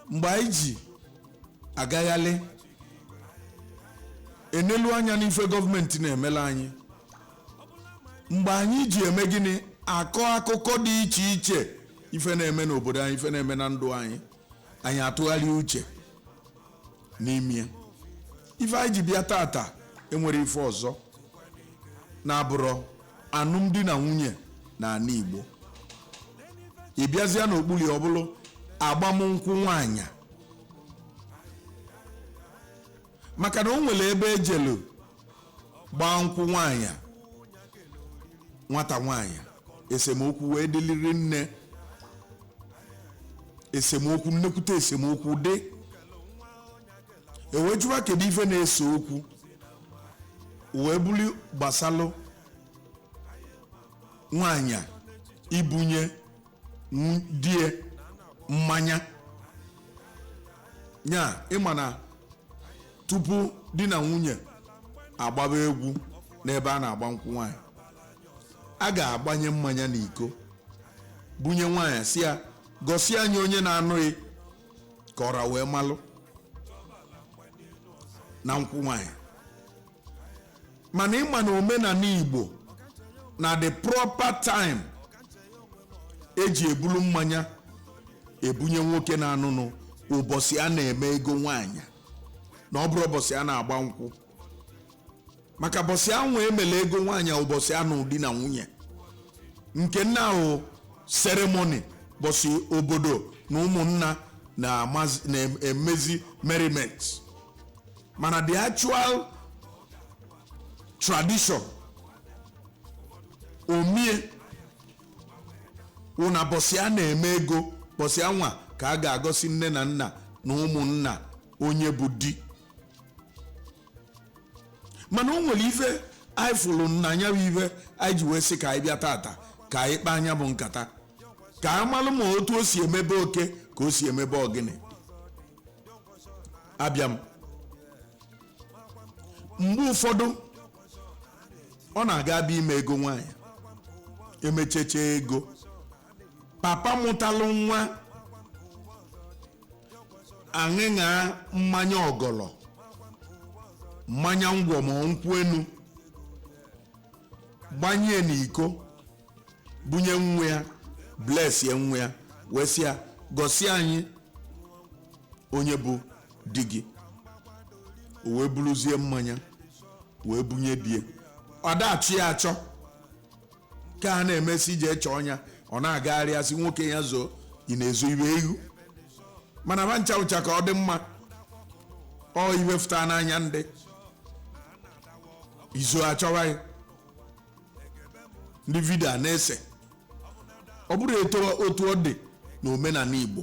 Mgbe anyị ji agaghalị enelu anya n'ife gọọmenti na-emela anyị, mgbe anyị ji eme gịnị, akọ akụkọ dị iche iche, ife na-eme n'obodo anyị, ife na-eme na ndụ anyị, anyị atụgharị uche n'ime ya. Ife anyị ji bịa tata enwere ife ọzọ na-abụrọ alụmdi na nwunye na ala Igbo. Ị bịazịa n'okpuru ya, ọ bụrụ agbamnkwụ nwaanyị, maka na o nwere ebe ejelu gbaa nkwụ nwaanyị, nwata nwaanyị, esemokwu wee dịliri nne, esemokwu, nnekwute esemokwu dị. Ewee jụwa kedu ife na-ese okwu, wee buli gbasalụ nwaanyị ibunye die mmanya nya. Ịma na tupu di na nwunye agbaba egwu n'ebe a na-agba nkwụ nwaanyị, a ga-agbanye mmanya n'iko bunye nwaanyị, si ya gosi anyị onye na-anụghị, ka ọra wee malụ na nkwụ nwaanyị. Mana ịma na omenala Igbo na the proper time eji ebulu mmanya ebunye nwoke na-anụnụ, ụbọchị a na-eme ego nwaanyị, na ọ bụrụ ụbọchị a na-agba nkwụ, maka ụbọchị anwụ emele ego nwaanyị, ụbọchị anụ di na nwunye nke nna ahụ, ceremony, ụbọchị obodo na ụmụnna na-emezi merriment. Mana the actual tradition omie wụ na bọsị a na-eme ego, bọsị anwa ka a ga-agosi nne na nna na ụmụnna onye bụ di. Mana o nwere ife anyị fụrụ nna ya, bụ ife anyị ji wee sị ka anyị bịa tata ka anyị kpaa anya, bụ nkata ka a malụ ma otu o si emebe oke ka o si emebe ọgịnị. Abịa m, mgbe ụfọdụ ọ na-aga abịa ime ego nwaanyị, emechecha ego, papa mụtalụ nwa aṅịṅa mmanya ọgọlọ, mmanya ngwọ ma nkwụ enu, gbanye n'iko bunye nwa ya, bless ya nwa ya, wee sị ya gosi anyị onye bụ di gị. O wee buruzie mmanya wee bunye die. Ọ dachụ ya achọ ka a na-emesi ije chọọ ya, ọ na-agagharị asị nwoke ya zoo, ị na-ezo iwe ihu. Mana ma ncha ụcha ka ọ dị mma, ọ iwe fụta n'anya ndị izo achọwa ya, ndị video a na-ese. Ọ bụrụ eto otu ọ dị n'omenala Igbo,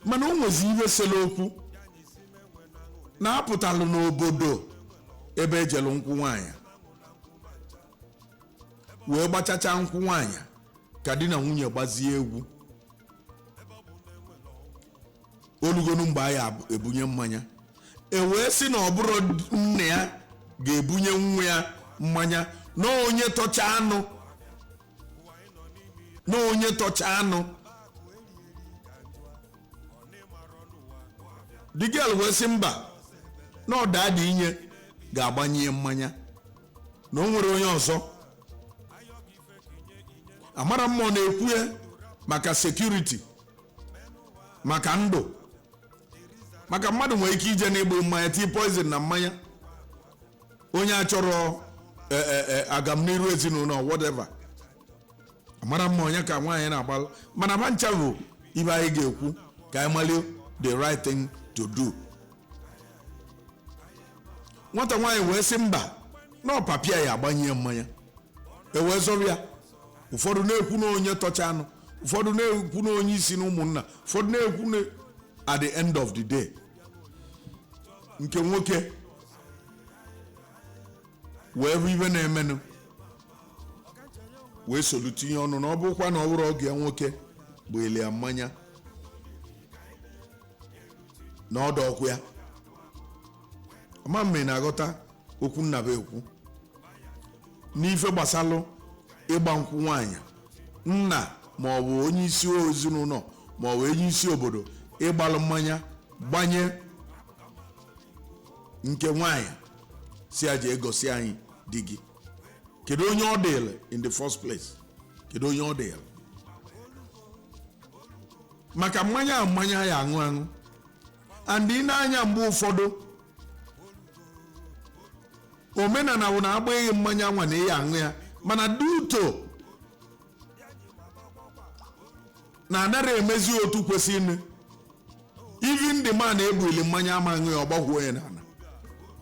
mana o nwezi iwe sere okwu na-apụtalụ n'obodo ebe ejelu nkwụ nwaanyị wee gbachacha nkwụ nwaanyị, ka di na nwunye gbazie egwu olugonu mgbe anyị ebunye mmanya, e wee sị na ọ bụrụ nna ya ga-ebunye nwa ya mmanya, na onye tọcha anụ, na onye tọcha anụ. The girl wee sị mba, na ọ daa dị inye ga-agbanye ya mmanya, na o nwere onye ọzọ. Amara mmụọ na-ekwu ya maka security, maka ndụ, maka mmadụ nwere ike ije n'ịgba mmanya tii poison na mmanya, onye a chọrọ agamniru ezinụlọ, whatever. Amara mma onye ka nwaanyị na-agbalụ. Mana ma ncha bụ ibe anyị ga-ekwu ka anyị malie the right thing to do. Nwata nwaanyị wee sị mba, na ọpapịa ya agbanye mmanya, e wee zọrọ ya. Ụfọdụ na-ekwu na onye tọcha anụ, ụfọdụ na-ekwu na onye isi na ụmụnna, ụfọdụ na-ekwu na at the end of the day, nke nwoke wee bụ ibe na-emenụ wee solu tinye ọnụ na ọ bụrụkwa na ọ bụrụ ọgụ ya nwoke bụ ele ya mmanya na ọdọ ọkụ ya. Ọma mme na-aghọta okwu nna bụ ekwu n'ife gbasalụ ịgba nkwụ nwaanyị, nna ma ọ bụ onye isi ezinụlọ Ma ọ bụ onye isi obodo ịgbalụ mmanya gbanye nke nwaanyị si aja egosi anyị di gị? Kedu onye ọ dịịlị in the first place? Kedu onye ọ dịịlị? Maka mmanya a, mmanya ya aṅụ aṅụ, and ị na-anya mgbe ụfọdụ omenala bụ na agbaghị mmanya nwa na ịya aṅụ ya, mana duto na anara emezi otu kwesịrị, even the man ebuli mmanya ama aṅụ ya, ọgbagwuo ya n'ala,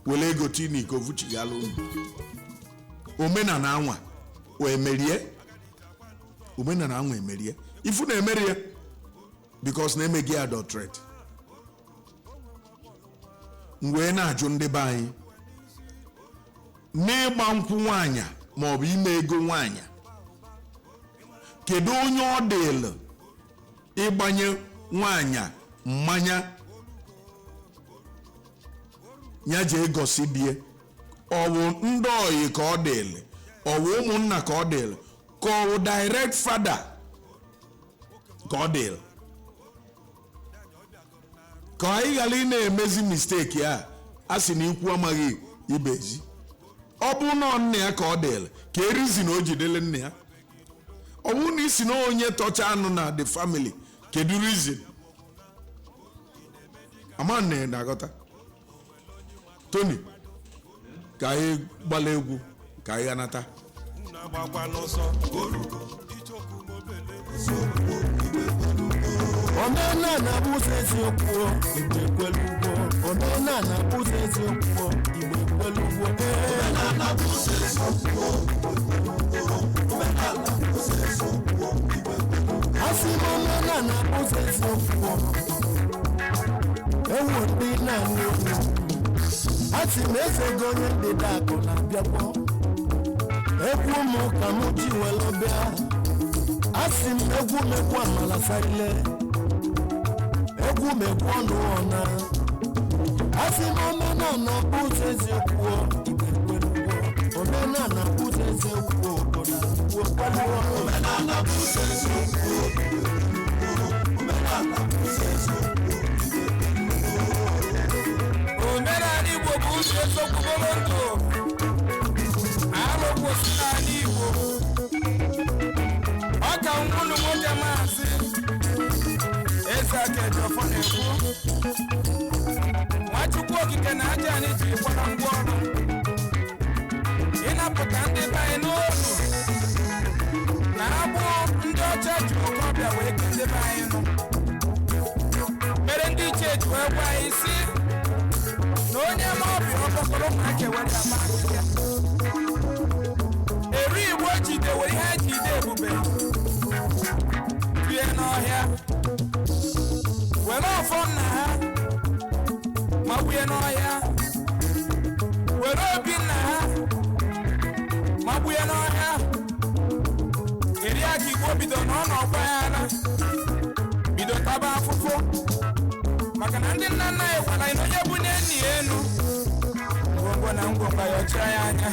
were ego tii n'iko vuchigala unu. Omenala anwa o emerie? Omenala anwa emerie? Ifu na emerie because na emeghị adulterate. M wee na-ajụ ndị be anyị, n'ịgba nkwụ nwaanyị maọbụ ime ego nwaanyị, kedu onye ọ dịlụ ịgbanye nwaanyị mmanya ya jee gosi die? Ọ bụ ndị oyi ka ọ dịlị? Ọ bụ ụmụnna ka ọ dịlị, ka ọ bụ direct father ka ọ dịlị? Ka anyị ghara ị na-emezi mistake a, a sị na ikwu amaghị ibe ezi. Ọ bụ na nna ya ka ọ dịlị, ka erizi na o jidele nna ya. Ọ bụrụ na isi na onye tọcha anụ na the family, kedu reason? Ama nna na-aghọta. Tony, ka anyị gbala egwu ka anyị ghanata. Agbakwa n'ọsọ orugo ichoku mobele. Omenala bụ ụzọ eziokwu, Igbo ekwelu ugwo. Omenala bụ ụzọ eziokwu, Igbo ekwelu ugwo. Omenala bụ ụzọ eziokwu. Asị m, omenala bụ ụzọ eziokwu. Ewu ndị naanị okwu. Asị m, ezego onye ndịda akụ na-abịakwa. Egwu m ka m ji were bịa. Asị m, egwu mekwu amala sarile, egwu mekwu ọnụ ọna. Asị m, omenala bụ ụzọ eziokwu, Igbo ekwelugo. Omenala bụ ụzọ eziokwu, obodo agwụ ekwelugo. Omenala bụ ụzọ eziokwu. Omenala bụ ụzọ eziokwu. Omenala Igbo bụ ụzọ eziokwu bụrụ ndụ. Arụ kwụsị n'ala Igbo. Ọ ka nwụnụ nwoke, Maazị Eze Akejọfọ na-ekwu. Nwachukwu Okike na aja anyị ji kwara ngwa ọrụ ịnapụta ndị be anyị n'olu na agbụ ndị ọcha ji oke ọbịa wee kee ndị be anyị nụ, mere ndị ichie ji wee gwa anyị si na onye ma ọbịa ọkpọkọrọ ụmụaka ewere ya ma akịka eru. Igbo jidewe ihe jide ebube bie n'ọhịa, were ọfọ nna ha magbue n'ọhịa, were obi nna ha magbue n'ọhịa. Eri aka Igbo bido na ọ n'ọgba aghara, bido taba afụfụ, maka na ndị nna nna anyị gwara anyị na onye bụ enyi ya enu ngwongwo na ngwongwo ya ọchịa ya anya.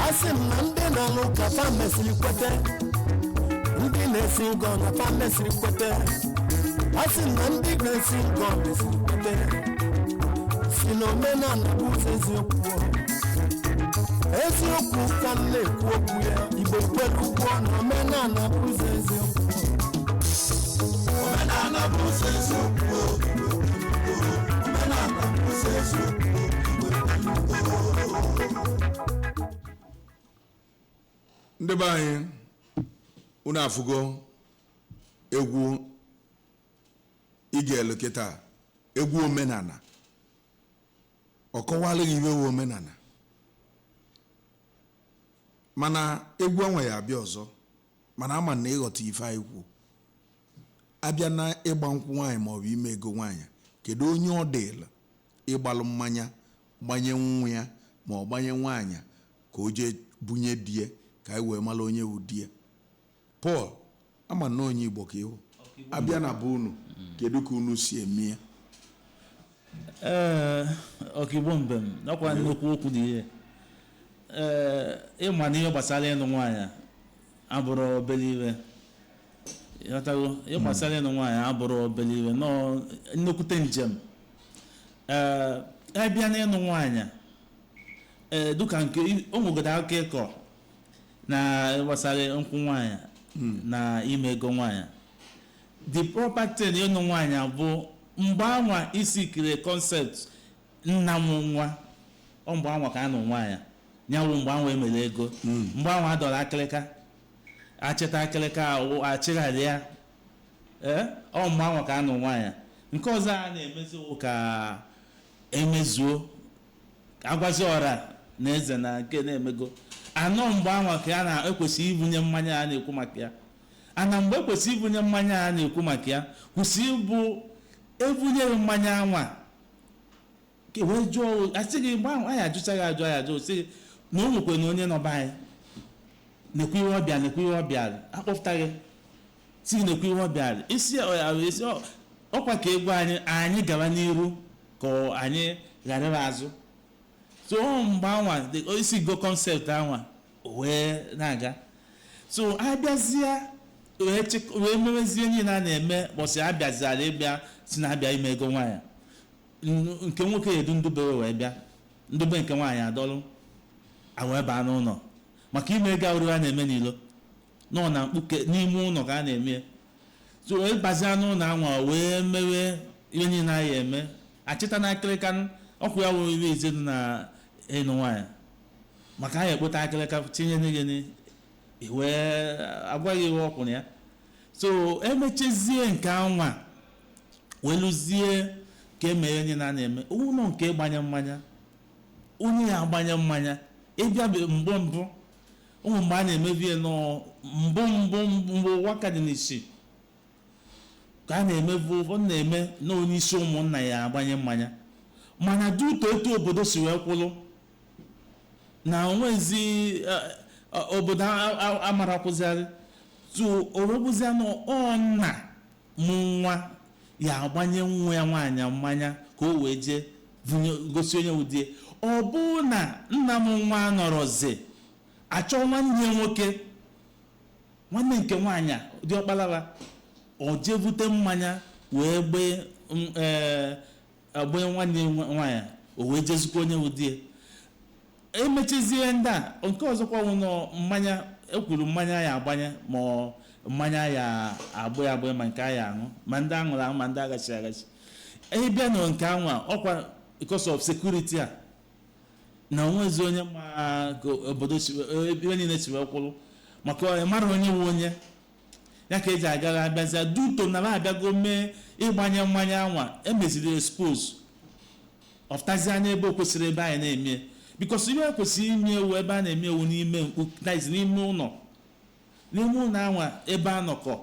Asị m na ndị na-alụ ụka fa mesịrị kwete, ndị na-esi ngọ na fa mesịrị kwete. Asị m na ndị na-esi ngọ mesịrị kwete si na omenala bụ ụzọ eziokwu. Eziokwu ka m na-ekwu okwu ya. Igbo kwere ugwo na omenala bụ ụzọ eziokwu. Omenala bụ ụzọ eziokwu. Omenala bụ ụzọ eziokwu. Ndị be anyị, unu afụgo egwu igelu kịta, egwu omenala. Ọ kọwalụ gị iwe wu omenala, mana egwu anwa ya abịa ọzọ, mana ama na ịghọta ife anyị kwu. Abịa na ịgba nkwụ nwaanyị maọbụ ime ego nwaanyị, kedu onye ọ dịla ịgbalụ mmanya gbanye nwa ya ma ọ gbanye nwaanyị ka o jee bunye di ya, ka anyị wee mara onye wu di ya? Pọl, ama na onye Igbo ka ịhụ abịa na be unu, kedu ka unu si eme ya? Ee, ọkaigbo mbem nakwa nnukwu okwu dị ihe. Ee, ịma na ihe gbasara ịnụ nwaanyị abụrụ obere iwe. Ịghọtago? Ihe gbasara ịnụ nwaanyị abụrụ obere iwe, nọọ nnukwute njem. Ee, abịa n'ịnụ nwaanyị, ee, dịka nke o nwegodo akụkọ ịkọ na gbasara nkwụ nwaanyị na ime ego nwaanyị, the proper thing ịnụ nwaanyị bụ mgbe anwa isi kiri concept nna m nwa ọ, mgbe anwa ka a nụ nwaanyị nyanwụ, mgbe anwa emere ego, mgbe anwa adọrọ akịrịka, achịta akịrịka achịgharị ya. Ee, ọ mgbe anwa ka a nụ nwaanyị. Nke ọzọ a na-emezi wụ ka emezuo agwazi ọra na eze na nke na-emego anọ. Mgbe anwa ka a na-ekwesị ibunye mmanya a na-ekwu maka ya, ana mgbe ekwesị ibunye mmanya a na-ekwu maka ya, kwụsị ịbụ ebunye mmanya anwa ka wee jụọ, asị gị mgbe ahụ anyị ajụchaghị ajụ, anyị ajụ sị na o nwekwe na onye nọba anyị nekwa ihe ọbịa, nekwa ihe ọbịa akpọpụtaghị, si gị nekwa ihe ọbịa isi isi ọkwa ka egwu anyị, anyị gaba n'iru ka anyị ghara azụ. So ọ mgbe anwa isi go concept anwa wee na-aga. So abịazie wee mewezie niile a na-eme. Bọsị abịaziara ịbịa si na abịa ime ego nwaanyị, nke nwoke edu ndube wee bịa, ndube nke nwaanyị adọlụ a wee baa n'ụlọ maka ime ego awụrụ a na-eme n'ilo nọ na mkpuke n'ime ụlọ ka a na-eme. So wee bazia n'ụlọ anwa wee mewe ihe niile anyị eme, achịta na akịrịka ọkwụ ya wụ ihe ize dị na ịnụ nwaanyị, maka anyị ekpota akịrịka tinye n'gịnị wee agwaghị ihe ọkwụrụ ya. So emechezie nke anwa wee lụzie ka emeghe onye na na-eme ụlọ nke ịgbanye mmanya, onye ya agbanye mmanya ịbịa mbụ mbụ ụmụ mgbe a na-emebi ya nọọ mbụ mbụ mbụ ụwa ka dị n'isi ka a na-emebu. Ụfọdụ na-eme na onye isi ụmụnna ya agbanye mmanya, mana duto etu obodo si wee kwụrụ na onwezi obodo amarakwụzịarị tu owebụzia na ọ nna mụ nwa ya agbanye nwa ya nwaanyị mmanya ka o wee jee gosi onye ụdị ọ bụ na nna m nwa nọrọzi achọ nwanne ya nwoke, nwanne nke nwaanyị dị ọkpalara, ọ jee bute mmanya wee gbee gbee nwanne ya nwaanyị, o wee jezikwa onye ụdị ya. Emechizie ndị a nke ọzọkwa wụ nọ mmanya ekwuru mmanya ya agbanye, ma ọ mmanya ya agbụ ya agbụ, ma nke a ya aṅụ, ma ndị aṅụrụ aṅụ, ma ndị agachi agachi. Ịbịa na nke anwa ọkwa because of security a na onwezi onye ma ka obodo si ebe niile si wee kwụrụ, maka ọ mara onye nwe onye ya ka eji agagha abịazịa duto na abịago mee ịgbanye mmanya anwa emeziri expose ọfụtazie n'ebe o kwesịrị ebe anyị na-eme, because ihe ekwesịrị ime ewu ebe a na-eme ewu n'ime mkpu, that is n'ime ụlọ, n'ime ụlọ anwa ebe a nọkọ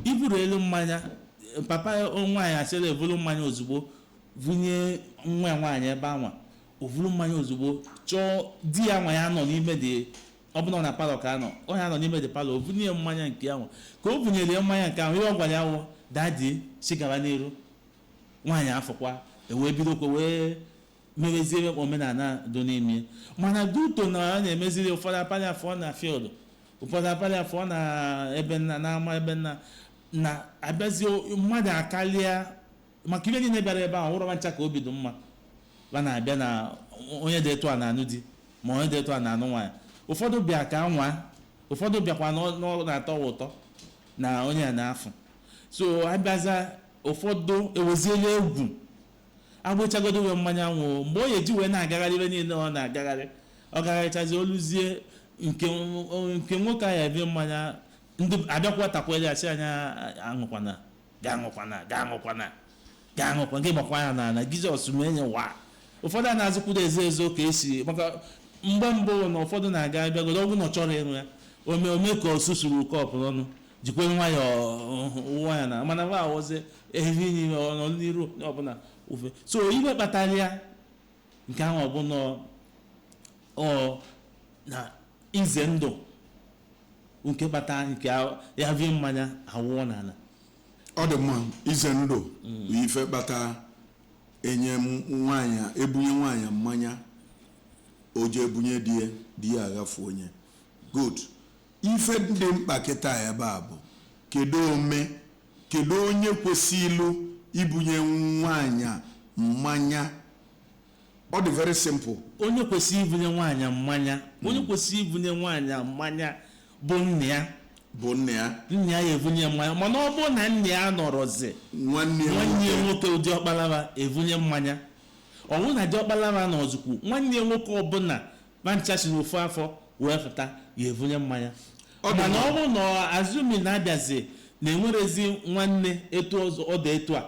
iburu elu mmanya. Papa nwaanyị asịrị evuru mmanya ozugbo vunye nwa ya nwaanyị ebe anwa, o vuru mmanya ozugbo chọọ di ya nwa ya nọ n'ime dị ọbụna na parlour ka anọ, ọ ya nọ n'ime dị parlour, o vunye mmanya nke ya nwa. Ka o vunyere ya mmanya nke ahụ, ihe ọ gwara ya wụ, "Daddy, sigara n'iru." Nwaanyị afọkwa ewee bidokwa wee mewezie omenala dị n'ime, mana duto na a na-emeziri ụfọdụ apalị afọ na field, ụfọdụ apalị afọ na ebe nna n'ama ebe nna na abịazi mmadụ akarịa, maka ihe niile bịara ebe ahụ wụrọba ncha ka obi dị mma ba na-abịa na onye dị etu a na-anụ di, ma onye dị etu a na-anụ nwaanyị. Ụfọdụ bịa ka nwa, ụfọdụ bịakwa na ọ na-atọ ha ụtọ na onye a na-afụ. So abịaza ụfọdụ eweziela egwu agbụchagodo uwe mmanya nwụọ mgbe ọ ga-eji wee na-agagharị ebe niile ọ na-agagharị, ọ gagharịchazi oluzie nke nke nwoke ahụ ebie mmanya, ndị abịakwa takwere ya sị anya aṅụkwana, ga aṅụkwana, ga aṅụkwana, ga aṅụkwana, gị gbakwa ya n'ala Jizọs mee nye wa. Ụfọdụ a na-azụkwudo ezo ezo ka esi, maka mgbe mbụ na ụfọdụ na-aga bịagodo ọgwụ na ọ chọrọ ịṅụ ya, ome ome ka o susuru kọpụ n'ọnụ jikwe nwayọọ wụọ ya na mana nwa awọzi ehi n'ime ọnọ n'iru onye ọbụla ofe. So ibe kpatara ya nke ahụ ọ bụ nọ ọ na ize ndụ nke kpata nke ya vie mmanya awụọ n'ala. Ọ dị mma. Ize ndụ bụ ife kpata enye m nwaanyị, ebunye nwaanyị mmanya, o jee bunye di ya, di ya aghafu onye. Good. Ife dị mkpa kịta ebe a bụ Kedu ome, kedu onye kwesịrị ibunye nwaanyị mmanya? Ọ dị very simple. Onye kwesịrị ibunye nwaanyị mmanya, onye kwesịrị ibunye nwaanyị mmanya bụ nna ya. Bụ nna ya. Nna ya ebunye mmanya, mana ọ bụrụ na nna ya nọrọzi, nwanne ya nwanne ya nwoke. Nwoke diọkpalaba evunye mmanya. Ọ bụrụ na diọkpalaba na ọzụkwu nwanne ya nwoke ọbụla mancha si n'ofu afọ wee fụta ya evunye mmanya. Ọ dị Mana mma. ọ bụrụ na azumi na-abịazi na enwerezi nwanne etu ọzọ ọ dị etu a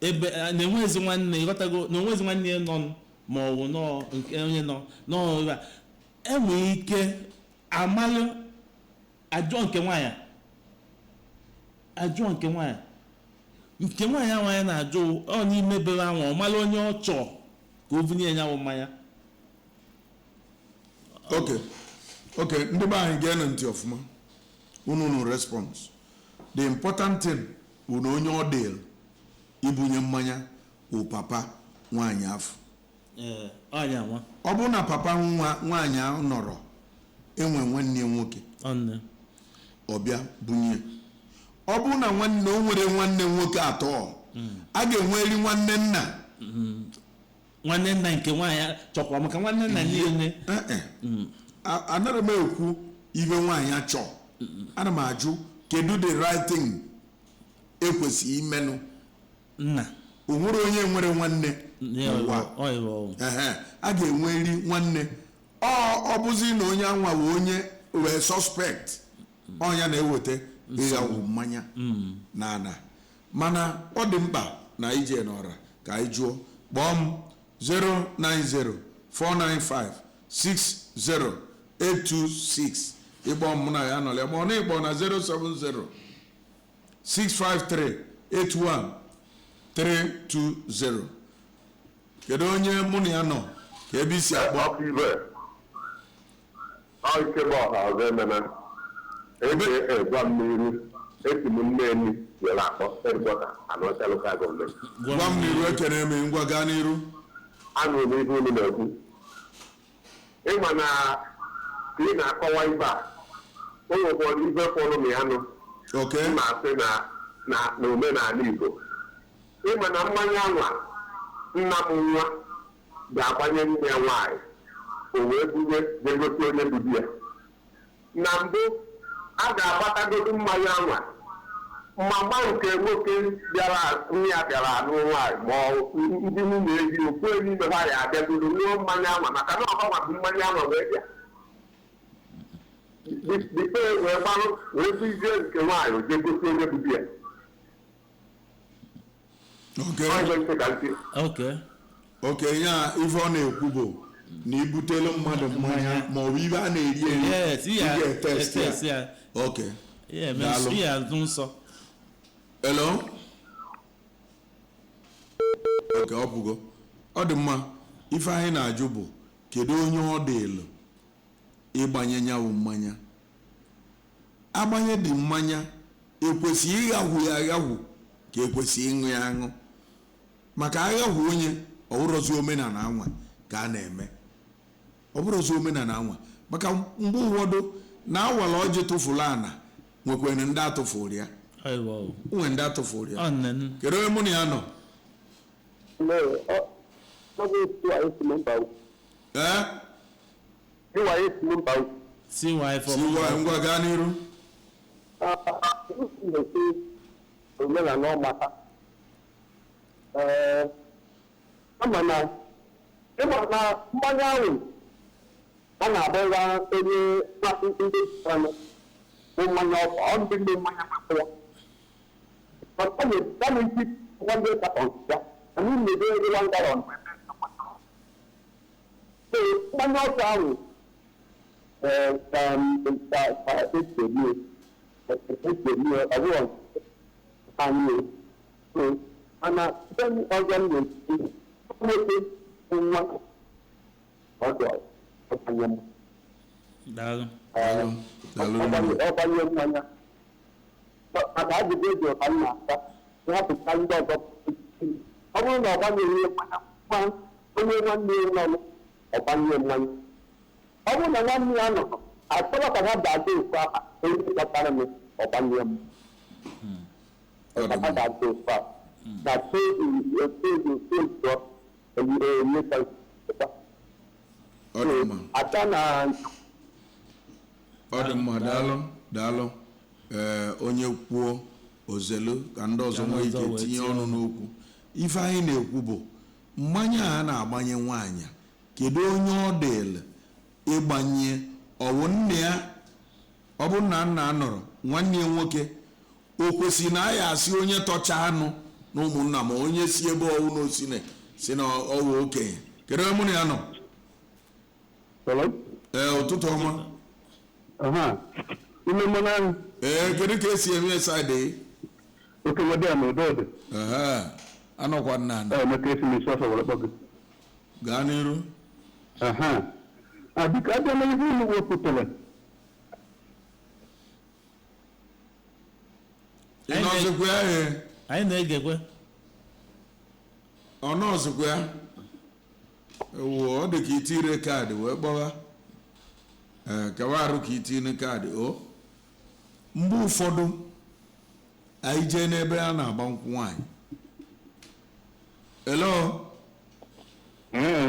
ebe na enwerezi nwanne, ịghọtago, na onwezi nwanne ya nọ ma ọ bụ nọọ nke onye nọ nọọ ebe a, enwere ike amalụ ajụọ nke nwaanyị, ajụọ nke nwaanyị, nke nwaanyị ahụ anyị na-ajụ ọ n'ime bere ahụ, ọ mara onye ọ chọọ ka o bunye ya bụ mmanya. Ok, ndị be anyị, geenụ ntị ọfụma. Unu nụ response. The important thing bụ na onye ọ dịl ibunye mmanya bụ papa nwaanyị afọ. Ee, ọnya nwa. Ọ bụrụ na papa nwa nwaanyị ahụ nọrọ, enwe nwanne ya nwoke, Ọnne. ọ bịa bunye. Ọ bụrụ na nwanne o nwere nwanne nwoke atọ, a ga-enweri nwanne nna. Nwanne nna nke nwaanyị chọkwa, maka nwanne nna niile. Eh, eh. Anara m ekwu ibe nwaanyị achọ, ana m ajụ kedu the right thing ekwesịghị imenụ. Nna. O nwere onye nwere nwanne n'ụwa. Ọyịwa. Ehe, a ga-enweri nwanne. Ọ bụzi na onye anwa wee onye wee suspect ọnya na-eweta ịghagwu mmanya na ana, mana ọ dị mkpa na ije n'ọra ka anyị jụọ. Kpọọ m 09049560826. Ịkpọ m, mụ na ya nọrọ ya, ma ọ na ịkpọ na 070 653 81320. Kedu onye mụ na ya nọ, ka ebe isi akpọ? Ọkụ ibe ọ ike bụ ọha ọzọ ememe eke gwa m n'iru, esi m Nneni were akpọ, headquarter Anọcha Local Government. Gwa m n'iru, ekene m, ngwa gaa n'iru. Anụrụ m ihe unu na-ekwu. Ịma na ka ị na-akọwa ibe a, o nwekwara ibe fọrọ m ya nụ. M na-asị na omenala Igbo, ịma na mmanya anwa nna m nwa ga-agbanye nne ya nwaanyị, o wee bunye jegosi onye bụ di ya. Na mbụ a ga-agbatagodu mmanya anwa, mama nke nwoke bịara, nne ya bịara anụ nwaanyị, ma ọ ndị nwunye ehi ofu n'ime ha ya abịagodo ṅụọ mmanya anwa, maka na ọgbanwa bụ mmanya anwa wee bịa bife wee gbarụ wee buzie nke nwaanyị o jee gosi onye bụ di ya. Ọ bụ ntị ka ntị. Ok. Ok, ya ife ọ na-ekwu bụ na ibutelu mmadụ mmanya ma ọ bụ ibe a na-eri eri, Yes, ị ga-etest etest ya. ya. Ok. Ihe eme. Daalụ. Ihe azụ nsọ. Hello. Ok, ọ bụgo ọ dị mma. Ife anyị na-ajụ bụ kedu onye ọ dịlụ ịgbanye nyawu mmanya? Agbanye dị mmanya, ekwesịghị ịghahwu ya aghahwu, ka ekwesịghị ịṅụ ya aṅụ? Maka aghahwu onye, ọ bụrụzi omenala anwa ka a na-eme, ọ bụrụzi omenala anwa, maka mgbe ụfọdụ na awala ọjị tụfuru ana, nwekwere ndị atụfuru ya. Ọyịwa. Nwere ndị atụfuru ya. Ọnne. Kedu onye mụ na ya nọ? Ee. Ty for Si ngwa ngwa, gaa n'iru. Omenala ọmata, ee, ama na ịma na mmanya ahụ a na-agbagha onye ndị anụ bụ mmanya ọkụ, ọ ndị ndị mmanya mapụ ya. Ọ na-esi 100 cartons ya, anyị na-ede ego 1 gallon. So mmanya ọkụ ahụ, ee, ka esi eme, esi eme, ọ bụghị anyị o. So mana site ọzọ m na-ekwu, nwoke bụ nwa ọdụ ọgbanye m. Daalụ. Daalụ. Daalụ rinne. Ọgbanye mmanya maka ajụjụ eji ọka m na-asa nhapụta ndị ọzọ. Ọ bụrụ na ọ gbanyeghị mmanya, nwa onye nwanne ya nọ ọgbanye mmanya, ọ bụrụ na nwanne ya nọ, achọrọ ka ha ga-adị ofu aha onye kpatara m. ọgbanye m. Ọ dị mma. Ọ dị mma. Ata na Ọ dị mma, daalụ, daalụ. Ee, onye kwuo ozelu ka ndị ọzọ Ka ndị nwee ọzọ ike wee tinye tinye ọnụ n'okwu. Ife anyị na-ekwu bụ mmanya a na-agbanye nwaanyị, kedu onye ọ dịịlị ịgbanye? Ọ bụ nne ya? Ọ bụ nna nna nọrọ nwanne ya nwoke? O kwesịrị na a ya asị onye tọcha anụ na ụmụnna, ma onye si ebe ọwụ na osine si na ọwụ okenye? Kedu onye mụ na ya nọ? Ee, ụtụtụ ọma. Ime mmanụ ahụ. Ee, kedu ka esi eme saịdị? Okenye dị na ụdọdị. Ehe, anọkwa nna ana. Emeka esi n'isi ọsọ were kpọ gị. Gaa n'iru. Biko, abịa na ihe unu wepụtara. Ị nọzikwa ya? Ee. Anyị na-egekwe. Ọ nọzikwa ya? Ewu, ọ dị ka itire kaadị wee kpọwa. Ee, kewa arụ ka itinye kaadị o. Mgbe ụfọdụ anyị jee n'ebe a na-agba nkwụ nwaanyị. Elo.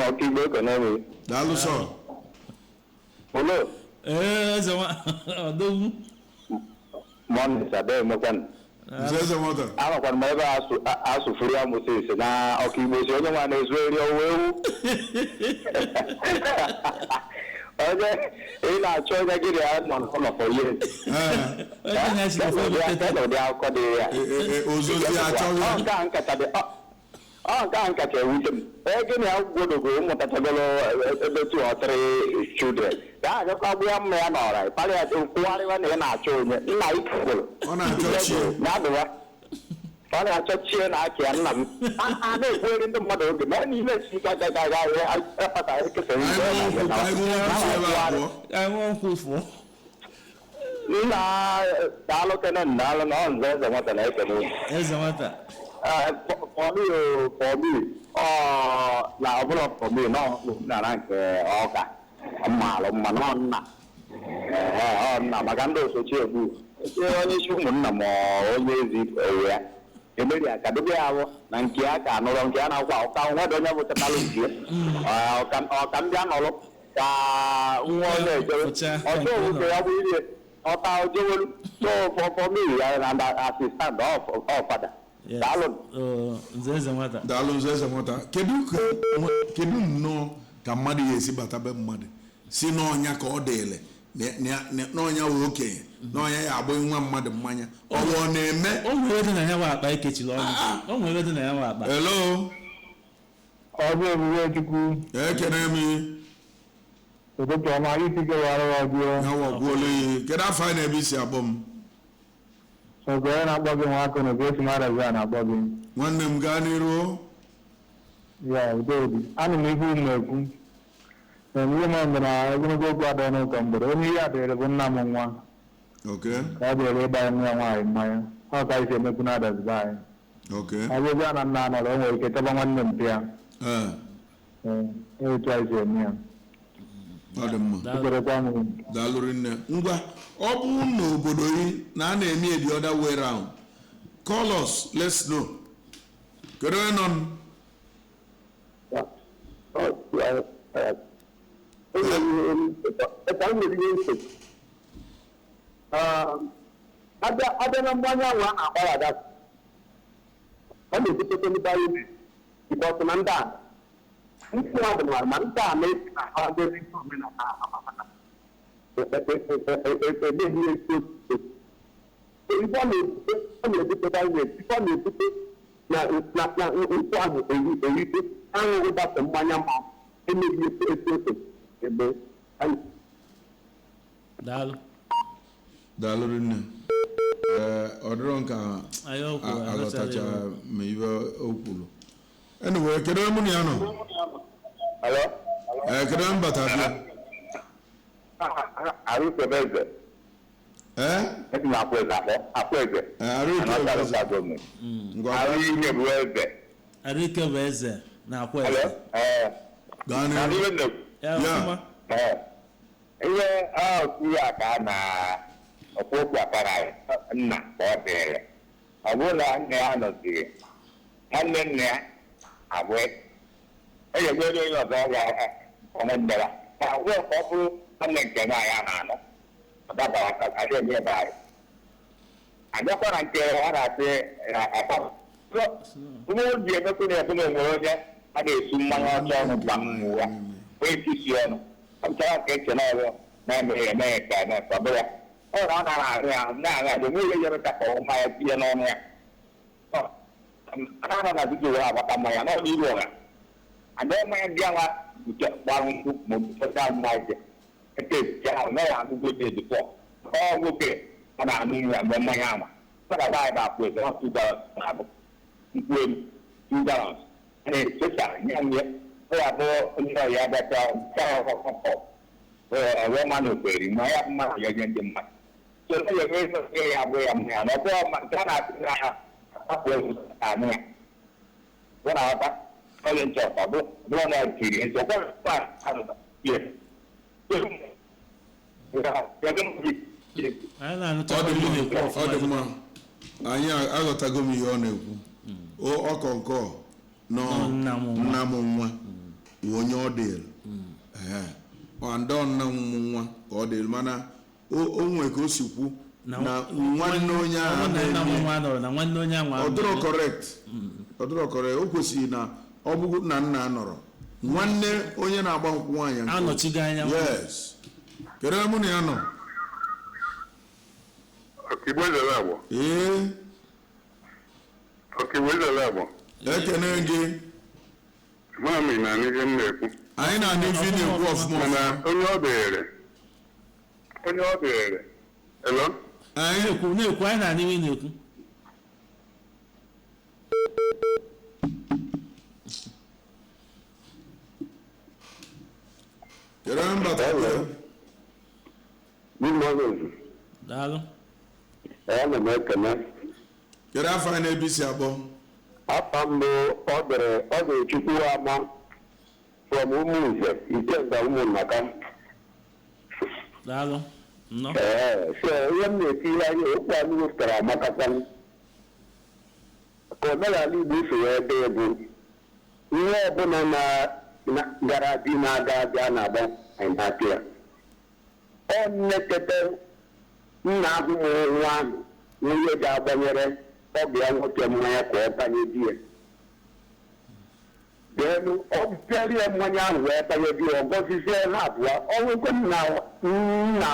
Ọkaigbo, ekene m. Daalụ sọ. Olo. Ee, eze nwa ọdọgwu. Mọnị sabe emekwanụ. Nze eze nwata. Anọkwana m ebe asụfuru ya Moses na ọkaigbo si onye nwa na-ezu eri ọwụ ewu. Onye ị na-achọ onye gị na ya nọ n'ụlọ for years. Ee. Onye na-esi na fọdụ teta. Ụdị akụkọ dị ya. Ozozi achọghị. Ọ nke a nkacha dị ọ nke a nkacha ewute m. Ee, gịnị ya gwodogo ụmụtachagolo ebe two or three children. Ka a gakwa gbuo mma ya n'ọra ịkparị ya, kwụgharịwa na ị na-achọ onye nna ike gwụrụ. Ọ na-achọ chi. Na-adụwa. Ọ na-achọ chie na akị ya nna m. A na-ekwugheri ndị mmadụ oge ma n'ime si ga ga ga ga akpata ekesa. Anyị ṅụọ nkwụ, ka anyị ṅụọ nkwụ si ebe a pụọ. Anyị ṅụọ nkwụ fụọ. Nna, daalụ kene, daalụ na ọ nze eze nwata na-ekene unu. Eze nwata. For me, oh, for me, ọ na ọ bụrụ for me na ọ nara nke ọka mmalụ mma na ọ nna. Ehe, ọ nna maka ndị osochi egbu. Ee, onye isi ụmụnna ma ọ onye ezi owe ya emeri aka dobe ya ahụ na nke ya ka nụrụ nke ya na-akwa ọka nwedị onye bụ chatalụ nke ya. Ọka ndị anọlụ ka nwa onye ejebe Fụcha. ọjọọ nwoke ya bụ ihe ọta ojewelu. So for me and assistant of father. Yes. Daalụ. Oo, nze eze nwata. Daalụ, nze eze nwata. Kedu nnọọ ka mmadụ ga-esi bata be mmadụ si n'ọnya ka ọ dịịlị n'ọnya wee okenye n'ọnya ya agbụ nwa mmadụ mmanya? Ọ bụ ọ na-eme? O nwere dị na ya nwa akpa ekechiri ọnụ. O nwere dị na ya nwa akpa. Elo. Ọjọ́ ebube Chukwu. Ekene m. Ụtụtụ ọma, isi gị wara ọjọọ. Ya wọgbuola ihe. Kedu afọ anyị na-ebe isi akpọ m? Oge onye na-akpọ gị nwa akụ na oge mmadụ a na-akpọ gị. Nwanne m, gaa n'iru. Ya udobi, anụ m ihe unu na-ekwu. Na ihe m mgbe na ogologo okwu adịghị n'ụkọ mgbede, onye ihe a dịrị bụ nna m nwa. Ka ọ dịrị ịgbanye nwa ya nwaanyị mmanya. Ọ ka anyị si emekwu na adaziba anyị. Ọ bụrụ na nna anọrọ, o nwere ike chọba nwanne m pịa. Ee. Ee, otu anyị si eme ya. Ọ dị mma. Daalụ. Ekwerekwa m. Daalụ rinne. Ngwa, ọ bụrụ na obodo gị na a na-eme the other way round, call us, let's know. Kedu onye nọ nụ? Abịa na mmanya ahụ a na-akpọ ya dat, ọ na-ebutete ndị anyị bikọs na ndị a ndị mmadụ mara ma ndị a na-esi na ha dịrị ihe omenala ha emeghị esi ife ọ na-ebute. Ọ na-ebute ihe ife ọ na-ebute na na nkwụ ahụ erite aṅụghị gbasa mmanya ma emeghị esi ose ebe anyị. Daalụ. Daalụ rinne. Ee, ọ dịrọ nka. Anyị ọ kwuru, aghọtacha aghọtara ya. ma ibe o kwuru. Anyway, kedu onye mụ na ya nọ? Hello? Ee, kedu onye mbata bịa? Arụkebeze. Ee. Esi m Akweze akpọ. Akweze. Ee, Arụike bụ eze. Anọta gọọmenti. Ngwa. Arụ ihe bụ eze. Arụike bụ eze na akwa Hello? eze. Ee. Gaa Na n'ihu. ihe na Ya Ya. ọfụma. Ee. Ihe ọ kwuru a ka a na Ọkwa okwu akpara nna ka ọ dịrị. Ọ bụrụ na nna ya nọziri, nwanne nna ya abụọ enyegoro onye ọzọ ya ọnwe ndera ma ọ bụrụ ka ọ bụrụ nwanne nke nwaanyị a na-anọ ọ dabara ka adị eme ebe anyị abịakwa na nke a na-asị na akpa onye o ji emekwu na ekwu na onwere onye a na-esu mmanya ọcha ọnụ gba mmụwa wee tisi ọnụ ọ bụchara nke eche na ọrụ na-emeghị eme ya ka eme ka ọ bụrụ ya ọ na ọ nara ahụ ya na-ahụ ya onwe ihe yere ka ọ mmanya tinye n'ọnụ ya a na na vidio were agbata mmanya n'ọnụ iru ọha ada mmanya ndị agha nke gbara nkwụ ma ọ bụ fọta mmanya eke echiche ahụ na ya anụgo dị edifọ ọ nwoke ọ na-anụ nri mgbe mmanya ama ọ na baị bụ akwụ eze ọ 2 gallons na-abụ nkwụ elu 2 gallons a na-echecha nye nye ọ ya bụ ndị ọya bịacha ọkọkọ wee ma na okweri ma ya bụ mmadụ ya nye ndị mmadụ so ọ ya enwe ihe ya abụ ya mmanya na ọ bụrụ nke a na-asị na ha akwụ eze anụ ya ọ na-aghọta onye nche ọ bụ bụrụ na tiri nso kwa Anyị na-anụcha Ọ dị ihe mma, na-ekwu ọ dị ọfụma. mma. Anyị aghọtago m ihe ọ na-ekwu. Ọkọ nke ọ nọ. Nọ nna m nwa. Nna m nwa wụ onye ọ dịrị. Ehe. Ọ ndị ọ nna m nwa ka ọ dịrị, mana o nwee ka o si kwu na nwanne onye ọ ahụ bụrụ na nna m na-eme nwa nọrọ na nwanne onye ahụ ọ dịrọ correct, ọ dịrọ correct. O kwesịrị na ọ bụrụ na nna nọrọ, nwanne onye na-agba nkwụ nwaanyị nke anọchigo anya. Yes, kedu ebe mụ na ya nọ? Ọkaigbo zere agbọ. Ee. Ọkaigbo zere agbọ. Ekene gị. Mami na ihe m na-ekwu. Anyị na-anụ ife ị na-ekwu ọfụma. Mana ọfụma. Onye ọ dịrị, onye ọ dịrị, elo. Anyị Na-ekwu, na-ekwu, anyị na-anụ ihe ị na-ekwu. Kedu ebe mbata? Good morning. Daalụ. Ana m ekene. Kedu afọ anyị na-ebi si akpọ? Afa mbụ ọ dịrị, ọ dịrị Chukwu ama from Ụmụnze Ikenga Ụmụnnaka. Daalụ, nnọọ. Ee, so ihe m na-etinye anya okwu anyị wepụtara amakakwanụ ka omenala Igbo si wee dị bụ ihe ọbụla gara di na-aga abịa na-agba anyị na-apịa ya. Ọ nnekete nna ahụ mụrụ nwa ahụ nwunye ga-agbanyere ọgụ ya nwoke mmanya ka ọ banye di ya. Denu ọ bịarie mmanya ahụ wee banye di ya, ọ gọzizie ha abụọ. Ọ nwekwe nna nna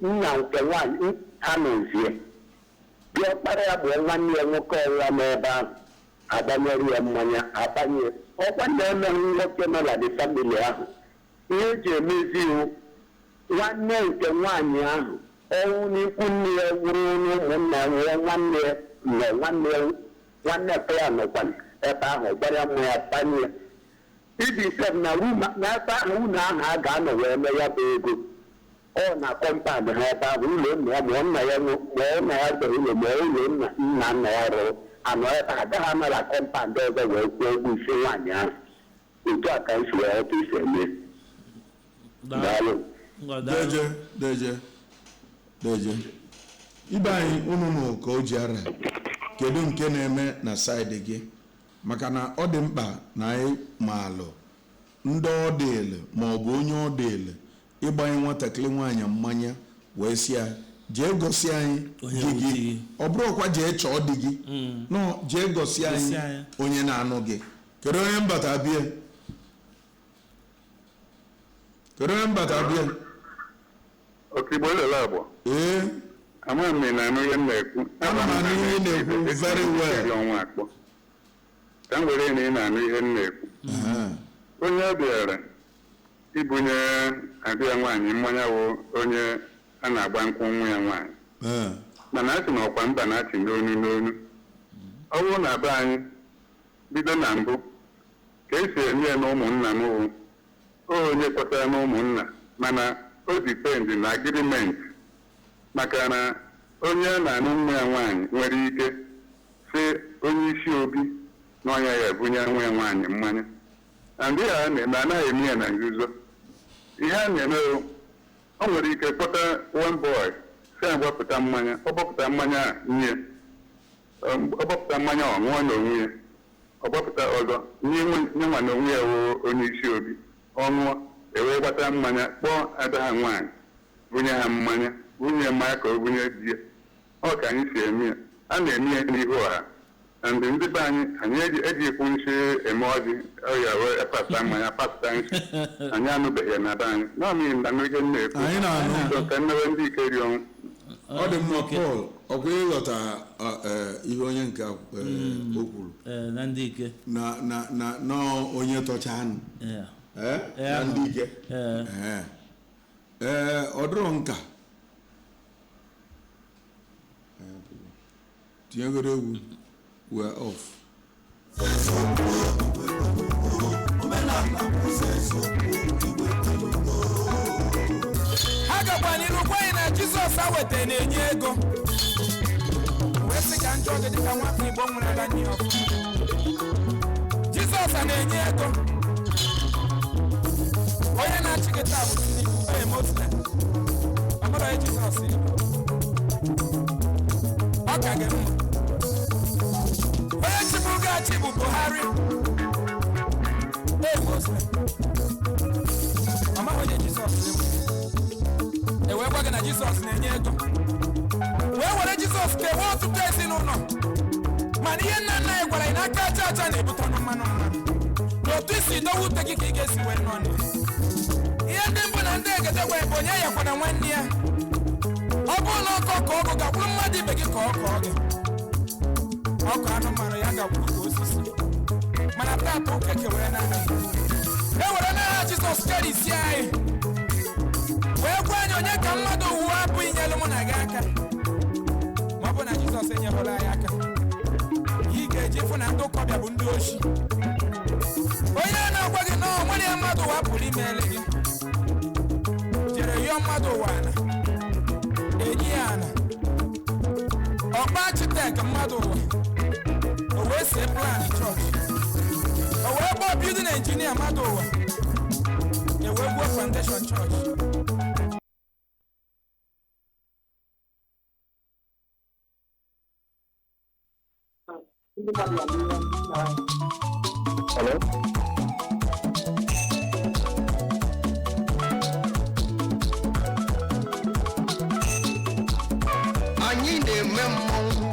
nna nke nwaanyị ha nọzie, diọkpara ya bụ nwanne ya nwoke ọbụla n'ebe ahụ agbanyere ya mmanya agbanye. Ọkwa na-emeghị nwoke nọ na the family ahụ ihe eji emezi iwu nwanne nke nwaanyị ahụ ọnwụ n'ikwu nne ya wụrụ n'ụmụnna ya nwụọ, nwanne ya nọ, nwanne ya nwanne pe ya nọkwa ebe ahụ gbara mmanya banye ya ibi sef na room n'ebe ahụ ụlọ ahụ a ga-anọ wee mee ya bụ ego. Ọ na compound ha ebe ahụ ụlọ nna ya ma nna ya ma ọ nna ya gbere ụlọ ma ụlọ nna nna nna ya rụrụ anọ ebe a agaghị anọ na compound ọzọ wee kwụọ ụgwọ isi nwaanyị ahụ. Otu a ka m si wee ghọta isi eme. Daalụ. Ngwa, daalụ. Deje, deje, deje. Ibe anyị unu nụ ka o ji ara. Kedu nke na-eme na side gị? Maka na ọ dị mkpa na anyị maalụ ndị ọ dịịlị ma ọ bụ onye ọ dịịlị ịgbanye nwatakịrị nwaanyị mmanya wee sị ya jee gosi anyị onye di bụ gị. di gị. Ọ bụrụkwa jee chọọ di gị nọ, jee gosi gosi anyị anyị. Onye na-anụ gị. Kedu onye mbata bie? Kedu onye mbata bie? Ọkaigbo zere agbọ. Ee. Ama m na anụ ihe m na-ekwu. Ana m anụ ihe ị na-ekwu very well. Eri ọnwa akpọ ka m were na ị na-anụ ihe m na-ekwu. Onye ọ bịara ibunye adị ya nwaanyị mmanya wụ onye a na-agba nkwụ nwa ya nwaanyị. Mana a sị na ọkwa mba na-achị n'onu n'onu. Ọ bụrụ na be anyị bido na mbụ ka esi eme ya na ụmụnna m wụ o onye kwetara na ụmụnna, mana o depend na agreement, maka na onye a na-anụ nwa ya nwaanyị nwere ike sị onye isi obi na ọnya ya ebunye nwa ya nwaanyị mmanya na ndị a na-eme anaghị eme ya na nzuzo. Ihe a na-eme bụ, o nwere ike kpọta one boy Sị ya gbapụta mmanya, ọ gbapụta mmanya a nye, ọ gbapụta mmanya ọ ṅụọ n'onwe ya, ọ gbapụta ọzọ nye nwa n'onwe ya wụ onye isi obi, ọ ṅụọ, ewee gbata mmanya kpọọ ada ha nwaanyị, bunye ha mmanya, bunye mmanya ka o bunye di ya. Ọ ka anyị si eme ya, a na-eme ya n'ihu ọha. And ndị be anyị, anyị ejikwu nshi eme ọjị, ọ ya wee pasta mmanya, pasta nshi. Anyị anụbeghị ya na be anyị. Naanị na n'ihe m na-ekwu. Anyị na-anụ. So, ka nnewe ndị ike ri ọnwụ. Ọ dị mma Paul, ọkwa ịghọta ihe onye nke o kwuru. Na ndị ike. Na na na na onye tọcha anụ. Na ndị ike. Ọ dịrọ nka. Tinyegoro egwu. We're off. Ha gakwa n'iru gwa anyị na Jizọs aweta na-enye ego. Wee sị ka njọ gị dịka nwafọ Igbo nwere ala nne ọfụma. Jizọs a na-enye ego. Onye na-achị gị taa bụ Tinubu, onye Muslim. Ọ bụrụ onye Jizọs Igbo. Ọ ka gị mma. Onye chịburu gị achị bụ Buhari. Ee, Muslim. Ọ maghị onye Jizọs bụ. E wee gwa gị na Jizọs na-enye ego. Wee were Jizọs kewaa ọtụtụ ezinụlọ. Mana ihe nna nna anyị gwara anyị n'aka aja aja na-ebute ọnụ mmanụ mmanụ. Na otu isi dowe ute gị ka ị ga-esi wee nọ na ya. Ihe ndị mbụ na ndị egede gwara bụ onye yakwana nwanne ya. Ọ bụrụ na ọkọ ka ọgụ gakwuru mmadụ ibe gị ka ọ kọọ gị. Ọkụ anụmanụ ya gakwuru ka osisi. Mana taata ụka kewere n'anya. E were n'aha Jizọs kerisi anyị. Wee gwa anyị onye ka mmadụ wuo abụghị nyelụ mụ na gị aka. Ma ọ bụ na Jizọs enyewela anyị aka. Ị ga-eji fụ na ndị ụkọbịa bụ ndị oshi. Onye a na-agwa gị na ọ nwere ya mmadụ ụwa pụrụ imele gị. Jere yọọ mmadụ ụwa ana. Enyi ya ana. Ọkpa architect mmadụ ụwa. O wee see plan chọọchị. O wee kpọọ building engineer mmadụ ụwa. E wee gwuo foundation chọọchị. Hello? Anyị na-eme mmọnwụ,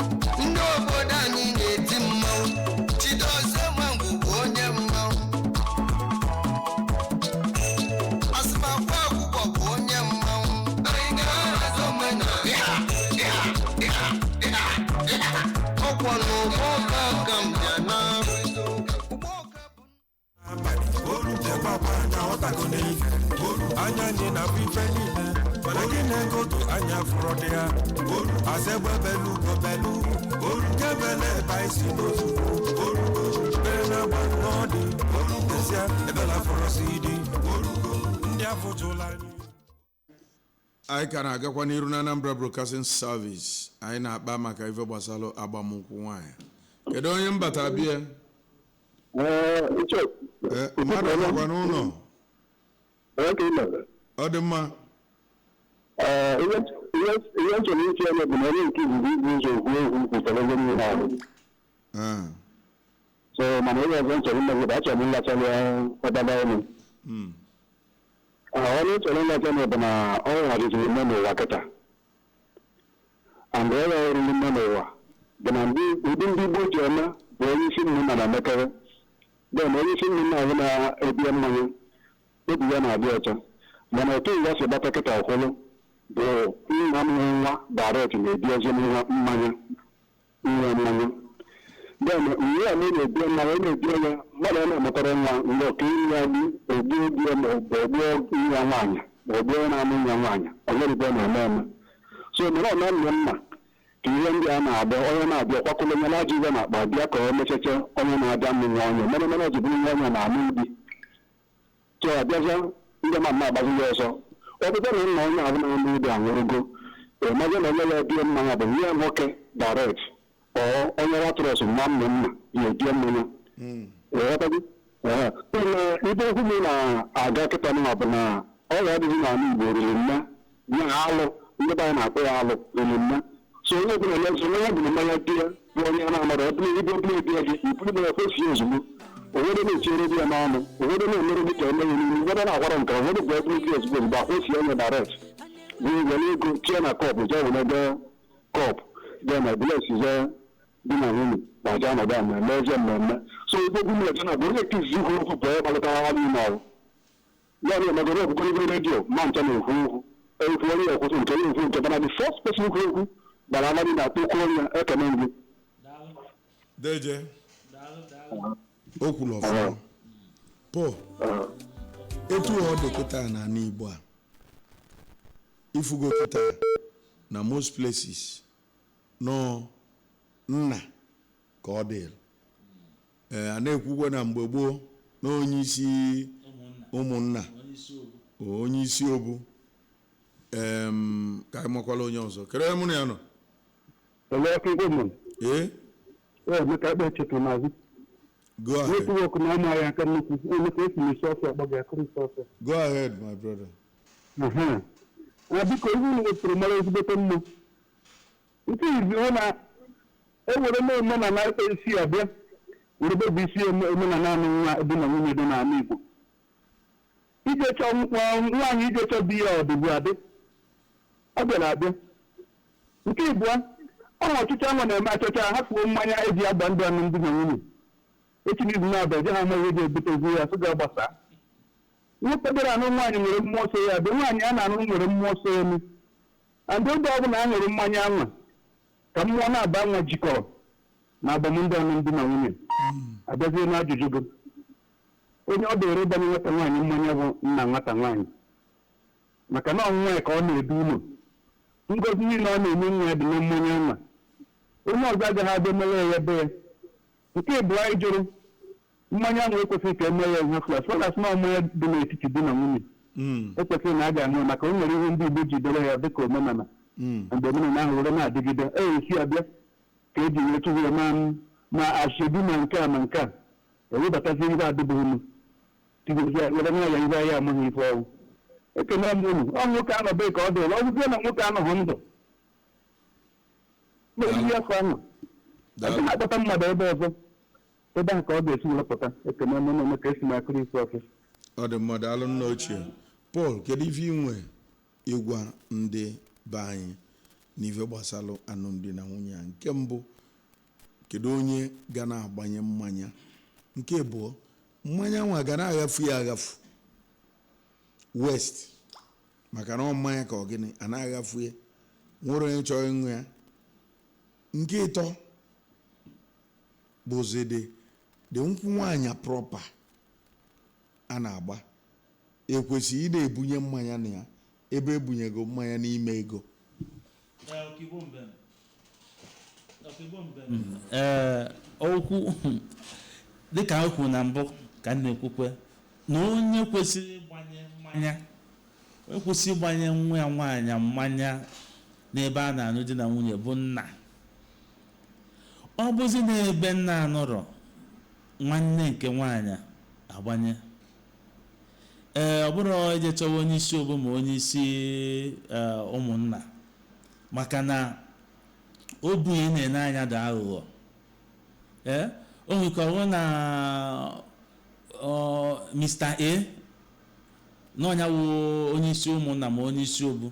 ndị obodo anyị na-eti mmọnwụ. Chidozie Nwangwu bụ onye mmọnwụ. Asịmakwa akwụkwọ bụ onye mmọnwụ. Anyị ga-ahazi omenala. Ọkwọ na ụgbọ ọka ka m bịa na. Anya anyị na-abụ ife niile, mana gị na-egotu anya fụrụ dị ya. Azegbe belu gobelu, kebele ebe anyị si n'ozu. Bere na-agba n'ọdị, n'ezie ebela fọrọ si dị. Ndị afọ jụla anyị. Anyị ka na-agakwa n'iru na Anambra Broadcasting Service. Anyị na-akpa maka ife gbasara agbamnkwụ nwaanyị. Kedu onye mbata bịa? Mmadụ nọkwa n'ụlọ. Ọ dị mma. Ihe nchọrọ iche anya bụ na onye nke izizi ibu ụzọ okwu okwu kwutara ego niile ahụ. So mana onye ọzọ nchọrọ ime bụ achọrọ m ịlachalị ọdaba ọnụ. Onye nchọrọ ịlacha m bụ na ọ ghaziri mme n'ụwa kịta. And ọ gharịrị mme n'ụwa bụ na ụdị ndị Igbo ji eme bụ onye isi nnu na mekere. Then onye isi nnu na ahụ na-ebie mmanya obi ya na-adị ọcha. Mana otu ya si gbata kịta ọkwụlụ bụ nna m nwa direct na-ebi ezi nwa mmanya nwa mmanya. Then mgbe a na-ebi mmanya ọ na-ebi ya mmadụ ọ na-amụtara nwa mgbe ọka inye ya gị ogbuo di ya ma ọ bụ ogbuo nwa nwaanyị ma ọ gbuo na-amụ nwa nwaanyị ọ nwerebe na-eme eme. So mere ọ na-nne nna ka ihe ndị a na-abịa onye na-abịa kwakọrọ onye na-ajọ iwe na-akpa bịa ka o mechacha onye na-abịa mmụ nwa onye mere mere ọ ji bụrụ nwa onye na-amụ di. So abịazịa ndị ma mma agbazi ya ọsọ. Ọ bụrụ na nna onye ahụ na-amụ ibe anwụrụgo, ịmazi na onye ya ebie mmanya bụ nwa nwoke direct ọ onye watrọs nwa nna nna ya ebie mmanya. Ibe okwu m na-aga kịta nwa bụ na ọrịa adịghị n'ala Igbo riri nne ya alụ Ndị be anyị na-akpọ ya alụ omume. So onye ọbụla na-eso onye bụrụ mmanya di ya bụ onye a na-amara ọbụla ibe ọbụla di ya gị iburu mmanya kwesịghị ozugbo. Ụfọdụ na-etinyere di ya n'ọnụ, ụfọdụ na-emere dị ka emeghe n'ihu, ụfọdụ na-agwara nke ụfọdụ bụ eburu di ya ozugbo ozugbo akwụsị onye direct bụ were ego tinye na kọpụ jee were ebe kọpụ jee na bless jee di na nwunye ma jee ọnọdụ a mmemme eje mmemme. So ebe ogwu mmiri na bụ onye nke izizi kwuru okwu bụ onye kpalitara ha niile ọrụ ya na emegoro ọbụgoro redio ma ncha na-ekwu okwu ekwu onye ekwutu nke onye ekwu nke mana the first person kwuru okwu gbara ama na akpụkọ onye ekene gị. Deje o kwuru ọfụma. Paul, etu ọ dị kịta n'ala Igbo a, ifugo kịta na most places nọ nna ka ọ dị. Ee, a na-ekwukwe na mgbe gboo na onye isi ụmụnna, onye isi obu. Ka anyị makwala onye ọzọ kere mụ na ya nọ. Olee aka igwe mụ? Ee. Ee, Emeka ekpe chetụrụ n'azụ. Go ahead. Netwọk na-ama ya aka nnukwu. Emeka esi m isi ọfịa akpọ gị akụrụ isi ọfịa. Go ahead, my brother. Aha. Na biko ihe unu wepụrụ mara ezigbote mma. Nke izi hụ na ewere m omenala esi abịa were bụ isi omenala anụ nwa di na nwunye dị n'ala Igbo. Ije chọọ nwaanyị ije chọọ di ya ọdịbụ adị. Ọ bịara abịa. Nke ịbụọ, ọ na ọchịchị ahụ na-eme achọcha hafuo mmanya eji agba ndụ alụmdi na nwunye. Echi n'izu na-abịa je ha amaghị eji ebutezi ya sị ga gbasaa. Nwoke bịara anụ nwaanyị nwere mmụọ so ya abịa, nwaanyị a na-anụ nwere mmụọ so elu. And oge ọbụla a ṅụrụ mmanya anwa ka mmụọ na-aba anwa jikọrọ na agbamndụ alụmdi na nwunye. Abịazie n'ajụjụ gị. Onye ọ dịrị ịgbanye nwata nwaanyị mmanya bụ nna nwata nwaanyị. Maka na ọnwụnwa ya ka ọ na-edu ụlọ. Ngozi niile ọ na-enye nwa ya dị na mmanya anwa. Onye ọzọ agaghị abịa mere ya ebe ya. Nke ịbụọ anyị jụrụ mmanya ahụ ekwesịghị ka eme ya ihe flas flas na mmanya dị n'etiti di na nwunye ekwesịghị na a ga-aṅụ ya maka o nwere ihe ndị Igbo ji dere ya dịka omenala. Mgbe omenala ahụ were na-adịgide e esi abịa ka eji wee tụrụ ya ma ashebi ma nke a ma nke a ewebatazi ihe adịbụghị m tigozi were nwa ya ihe ahịa amaghị ife ọnwụ. Ekene m unu ọ nwoke anọbeghị ka ọ dịrị ọ bụzie na nwoke anọghị ndụ na-eriri afọ ahụ ọ na-akpọta mmadụ ebe ọzọ ebe ahụ ka ọ ga-esi wepụta. Ekene m unu ka esi m akụrụ isi ọfịs. Ọ dị mma, daalụ nna ochie. Paul, kedu ife inwe ịgwa ndị be anyị n'ife gbasalụ alụmdi na nwunye a? Nke mbụ, kedu onye ga na-agbanye mmanya? Nke abụọ, mmanya nwa ga na-aghafu ya aghafu west maka na ọ mmanya ka ọ gịnị a na-aghafu ya, nwere onye chọrọ ịṅụ ya. Nke ịtọ bụzi dị nkwụ nwaanyị proper a na-agba ekwesịghị ị na-ebunye mmanya na ya ebe ebunyego mmanya n'ime ego. Ee, okwu dịka o kwuru na mbụ ka m na-ekwukwe na onye kwesịrị ịgbanye mmanya, onye kwesịrị ịgbanye nwa ya nwaanyị mmanya n'ebe a na-anụ di na nwunye bụ nna. Ọ bụzi n'ebe nna anọrọ, nwanne nke nwaanyị agbanye. Ee, ọ bụrụ ije chọwa onye isi obu ma onye isi ụmụnna, maka na obu ị na-ene anya dị aghụghọ. Ee, o nwere ka ọ bụrụ na Mr. A na ọnya wụ onye isi ụmụnna ma onye isi obu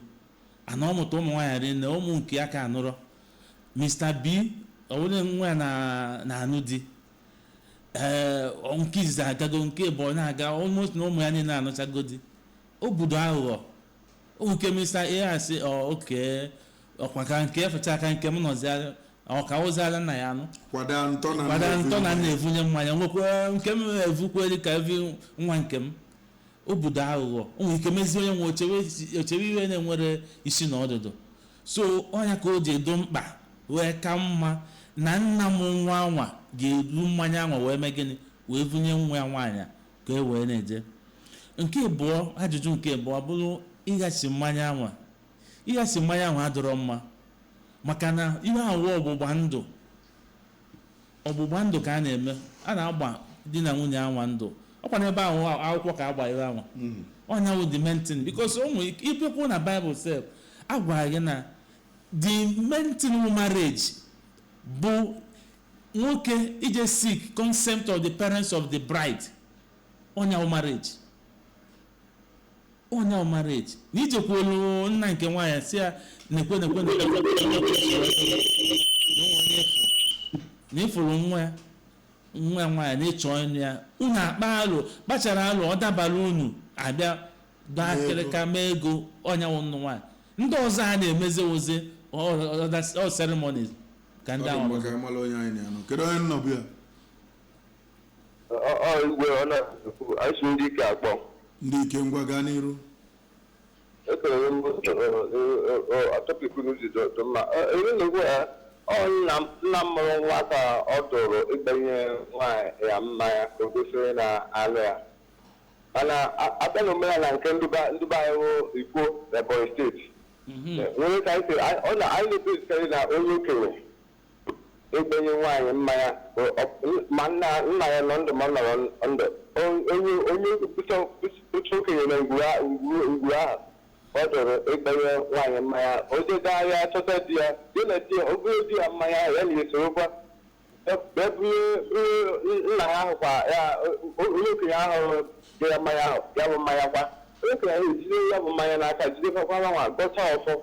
ana ọ mụta ụmụ nwaanyị rinne ụmụ nke ya ka anụrọ. Mr. B ọ bụrụ nwa ya na-anụ di. Ee, nke izizi agago, nke ịbụọ na-aga, almost na ụmụ ya niile anụchago di. Obodo aghụghọ. Nke Mr. A asị oke ọkwa ka nke efecha aka nke m nọziara ọ ka oziara nna ya anụ kwado ntọ na na-evunye mmanya nwekwa nke m evukwere ka evi nwa nke m. Obodo aghụghọ. O nwere ike mezie onye nwe ochewe iwe na-enwere isi na ọdụdụ. So ọnya ka o ji edo mkpa wee ka mma na nna m nwa anwa ga-eru mmanya anwa wee mee gịnị wee vunye nwa ya nwaanyị ka e wee na-eje. Nke abụọ, ajụjụ nke abụọ bụrụ ịghasi mmanya anwa. Ịghasi mmanya anwa adịrọ mma maka na ihe awụ ọgbụgba ndụ, ọgbụgba ndụ ka a na-eme, a na-agba di na nwunye anwa ndụ. Ọkwa n'ebe ahụ akwụkwọ ka agba ihe anwa ọnya wụ the main thing because ụmụ ibekwu na Bible sef A gwara gị na the main thing with marriage bụ nwoke ije seek consent of the parents of the bride. Ọnya wụ marriage, ọnya wụ marriage. Na ijekwuolu nna nke nwaanyị si ya nekwe nekwe nekwe, na onwe onye ịfụ na ịfụrụ nwa ya, nwa ya nwaanyị na-ịchọ ịnụ ya. Unu akpa alụ, kpachara alụ, ọ dabara, unu abịa dọọ akịrịka mee ego. Ọnya wụ nnụ nwaanyị. Ndị ọzọ a na-emezi ozi ọ ceremonies ka ndị Ọ dị ahụ. mma ka anyị mara onye anyị na-anọ. Kedu onye nnọbụ ya? Ọ igwe ọ na-ekwu asụ ndị ike akpọ. Ndị ike, ngwa, gaa n'iru. Ekele m. Topic unu ji dị mma. Ihe na-ekwu ya, ọ nna nna m mụrụ nwa ka ọ dụrụ ịgbanye nwaanyị ya mmanya ka o gosiri na alụ ya, mana abịa na omenala nke ndụba anyị wụ Ikwo na Ebonyi Steeti nwere ka anyị si ọ na anyị na-ebezikarị na onye okenye ịgbanye nwaanyị mmanya, ma nna nna ya nọ ndụ ma ọ nọrọ ndụ, onye onye bụcha okenye na ngwuru ahụ ọ dụrụ ịgbanye nwaanyị mmanya. O jega ahịa chọta di ya, di na di ya, o bunye di ya mmanya, ya na-esorokwa bịa bunye nna ya ahụ kwa ya. Onye okenye ahụ dị ya mmanya ahụ, ya bụ mmanya kwa, onye okenye ahụ ejide ya bụ mmanya n'aka, jidekwa nwa, gọcha ọfọ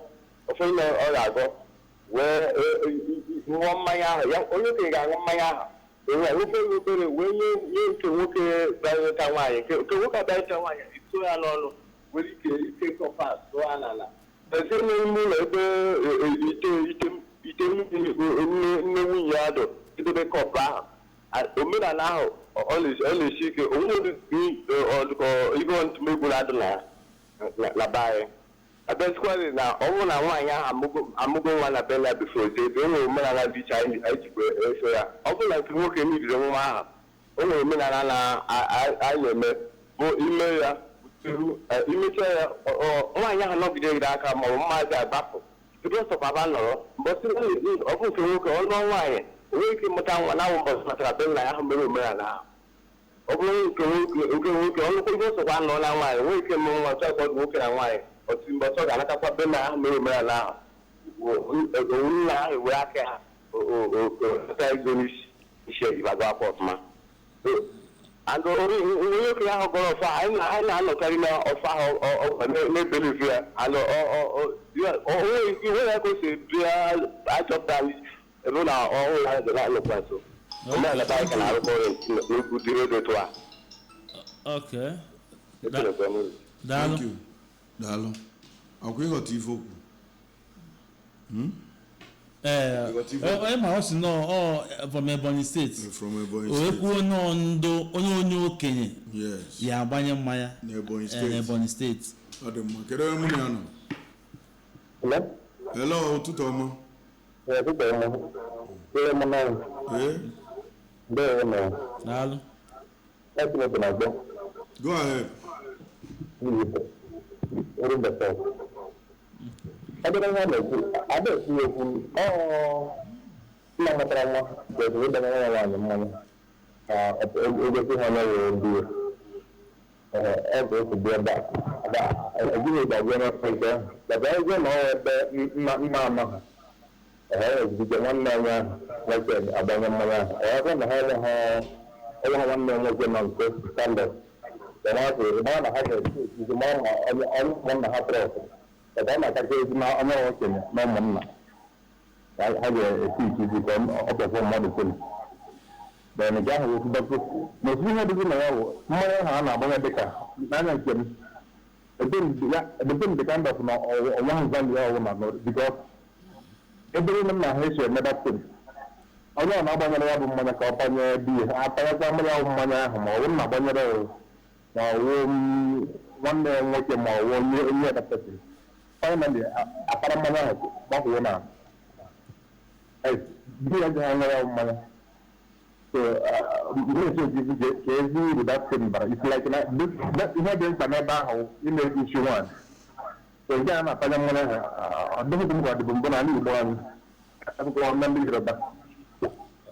ọfọ ime ọ ga-agọ, wee ṅụọ mmanya ahụ. Ya onye okenye ga-aṅụ mmanya ahụ, wee nwoke obere wee nye nke nwoke bịara ịta nwaanyị. Nke nwoke abịa ịta nwaanyị, ito ya n'ọnụ, were ike ike kọpa tụọ ya n'ala, ezi n'ime ụlọ ebe ite ite ite nne nne nwunye ya dụ, edebe kọpụ ahụ. Omenala ahụ ọ na-esi ike onwe ihe ntụmegwu na-adị na na be anyị. Abịazikwari na ọ bụrụ na nwaanyị ahụ amụgo nwa na be ya before ebe o nwere omenala dị iche anyị jikwa eso ya. Ọ bụrụ na nke nwoke mebiri nwa ahụ, o nwere omenala na anyị na-eme bụ ime ya, imecha ya, nwaanyị ahụ nọgidegide aka ma ọ bụ mmazi agbapụ ebe ọ sọkwaba nọrọ mbọsị. Ọ bụ nke nwoke ọ lụọ nwaanyị, o nweghị ike ịmụta nwa na awụ mbọsị matara be nna ya ahụ mere omenala ahụ. Ọ bụrụ nke nwoke ọnụkwa ihe ọsọkwa nọ na nwaanyị, nwee ike mụ nwa chọọ ka ọ dị nwoke na nwaanyị otu mbọsị ọ ga-anatakwa be nna ahụ mere omenala ahụ, nna ahụ ewere aka ha ego n'isi isi ejibago akwa ọfụma. And onye okenye ahụ gọrọ ọfọ, anyị na-anọkarị na ọfọ ahụ na-ebelivu ya, and onwe ya ka o si bịa achọpụta ebe na ọhụrụ ya ga na-anọkwa nso. Omenala be anyị ka na-arụkọ ọrụ n'okwu dịrị dị otu a. Okay. Daalụ. Thank you. Daalụ. Akwa ịghọta ife okwu. Ee, ma ọ sị nọ ọ from Ebonyi Steeti. From Ebonyi O Steeti. kwuo nọọ ndụ onye okenye ya agbanye mmanya n'Ebonyi ee, Steeti. n'Ebonyi Steeti. Ọ dị mma. Kedu onye mụ na ya nọ? Hello, ụtụtụ ọma. Ee, Daalụ. Go ahead. Ọ bụrụ na na-ekwu ada ekwu okwu ọ nna mụtara nwa kwesịrị ịdanye nwa nwaanyị mmanya ka o gosi ha onye wee ndị ya. Ọ bụ otu dị ebe a ejighị gbagwe n'ekwe gbagwe ego na ọ ebe nna nna ama ha ee ejije nwanne onye ahụ nwoke agbanye mmanya ahụ. Ọ bụrụ na ha enweghị onwe ha nwanne nwoke nọ nso standard mara na ha ga-esi ejizi mara ma onye ụmụnna ha trọs maka ọ na-akacha ezi na onye okenye na ụmụnna ha ga-esi ikizi ka ọ pịafọ mmadụ kwuru. Then nke ahụ bụ dọkụ na ofu ihe dịzi na ya bụ mmanya ahụ a na-agbanye dịka n'anya nke m depend the kind of na ọnwa value ya ọwụ na because ebe niile m na ha esi eme that thing, onye ọ na-agbanyere ya bụ mmanya ka ọ panye di ya apanyekwa mmanya ahụ, mmanya ahụ ma ọ bụ nna agbanyere ya, ma ọ wụ nwanne ya nwoke, ma ọ wụ onye onye that person, finally akpara mmanya ahụ gbakwuo na di ya gaghị aṅụ ya bụ mmanya. So na-esi ojizi ka ezi uru that thing bara. It's like na ihe dị mkpa n'ebe ahụ ime isi nwaanyị. So nke a na-apanye mmanya ahụ, ọ dịghị m ka ọ dịbụ mbụ n'ala Igbo anyị, akụkọ na ndị Yoruba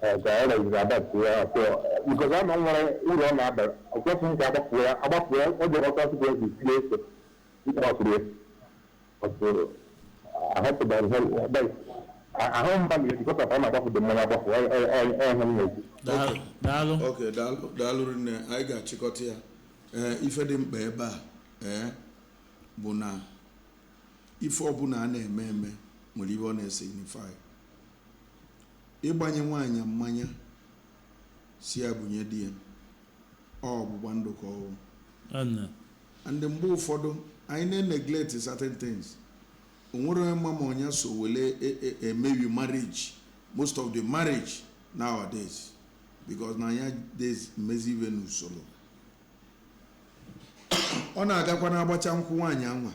ka e reziri adapt ya. So because a na nwere uru ọ na-aba, ọ kwesịghị ka agbapụ ya agbapụ ya. Ọ jere ọkọ asụsụ esi sie eso ịkpọsịrị ya ọtụrụ. Ahọpụtara ahụ mba because of ọ na-agbapụ mmanya agbapụ ọhịa m na-ekwu. Daalụ. Ok, daalụ, daalụ rinne. Anyị ga-achịkọta ya. Ee, ife dị mkpa ebe a, ee, bụ na ife ọbụla a na-eme eme nwere ibe ọ na-esignify. Ịgbanye nwaanyị mmanya si ya bunye di ya, ọ ọgbụgba ndụ ka ọwụ. Ọnụ. And mgbe ụfọdụ anyị na-neglect certain things. O nwere onye ma onye so wele emebi marriage, most of the marriage nowadays, because na anya days mezi ibe n'usoro ọ na-agakwa na-agbacha nkwụ nwaanyị anwa